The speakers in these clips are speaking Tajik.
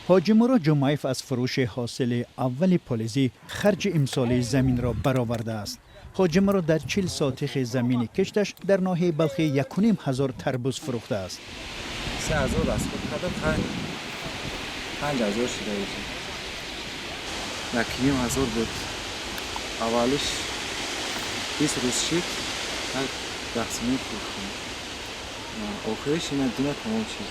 Ҳоҷимурод Ҷумаев аз фурӯши ҳосили аввали полизӣ харҷи имсолии заминро баровардааст. Ҳоҷимурод дар 40 сотихи замини кишташ дар ноҳияи Балхӣ 1500 тарбуз фурӯхтааст. 3000 расход кардам, 5000 шуда. 1500 буд аввалиш, 20 рӯз шид, 10 сомон фурӯхтем. Охириш ина дина тамом шид.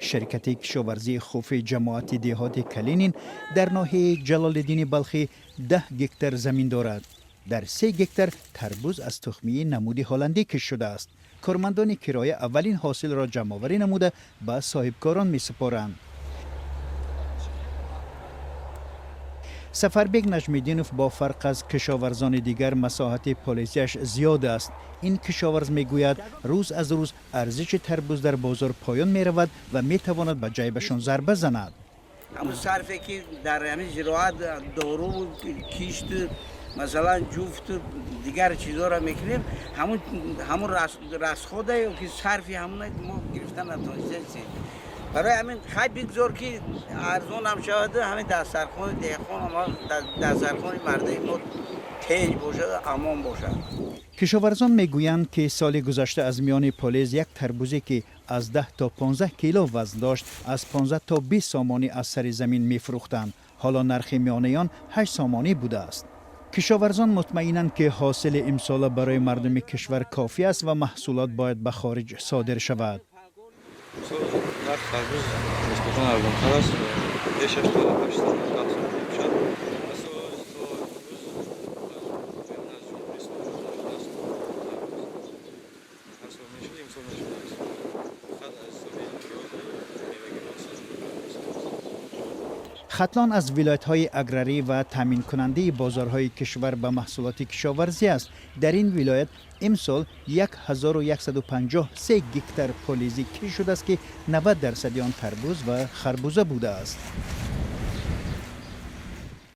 Ширкати кишоварзии Хуфи ҷамоати деҳоти Калинин дар ноҳияи Ҷалолиддини Балхӣ 10 гектар замин дорад. Дар 3 гектар тарбуз аз тухмии намуди ҳолландӣ кишт шудааст. Кормандони кироя аввалин ҳосилро ҷамъоварӣ намуда, ба соҳибкорон месупоранд. Сафарбек Наҷмиддинов бо фарқ аз кишоварзони дигар масоҳати полизиаш зиёд аст. Ин кишоварз мегӯяд, рӯз аз рӯз арзиши тарбуз дар бозор поён меравад ва метавонад ба ҷайбашон зарба занад. Ҳамун сарфе ки дар ҳамин зироат, дору, кишт, масалан, ҷуфту дигар чизҳоро мекунем, ҳамун расхода ё ки сарфи ҳамуна мо гирифта натонистем. Барои ҳамин хай бигзор ки арзон ҳам шавад, ҳамин дастархони деҳқон, дастархони мардуми мо тинҷ бошад, амон бошад. Кишоварзон мегӯянд, ки соли гузашта аз миёни полез як тарбузе, ки аз 10 то 15 кило вазн дошт, аз 15 то 20 сомонӣ аз сари замин мефурӯхтанд. Ҳоло нархи миёнаи он 8 сомонӣ будааст. Кишоварзон мутмаинанд, ки ҳосили имсола барои мардуми кишвар кофӣ аст ва маҳсулот бояд ба хориҷ содир шавад. Нарх тарбуз нисбатан арзонтар аст, пешаш то 8 сомон, 10 сомон мебошад. То имрӯз аз Ҷумҳурии Исломӣ нашудааст. Ҳар сол мешуд, имсол нашудааст. Фақат аз ҳисоби мевагиро. Хатлон аз вилоятҳои аграрӣ ва таъминкунандаи бозорҳои кишвар ба маҳсулоти кишоварзӣ аст. Дар ин вилоят имсол 1153 гектар полизӣ кишт шудааст, ки 90 дарсади он тарбуз ва харбуза будааст.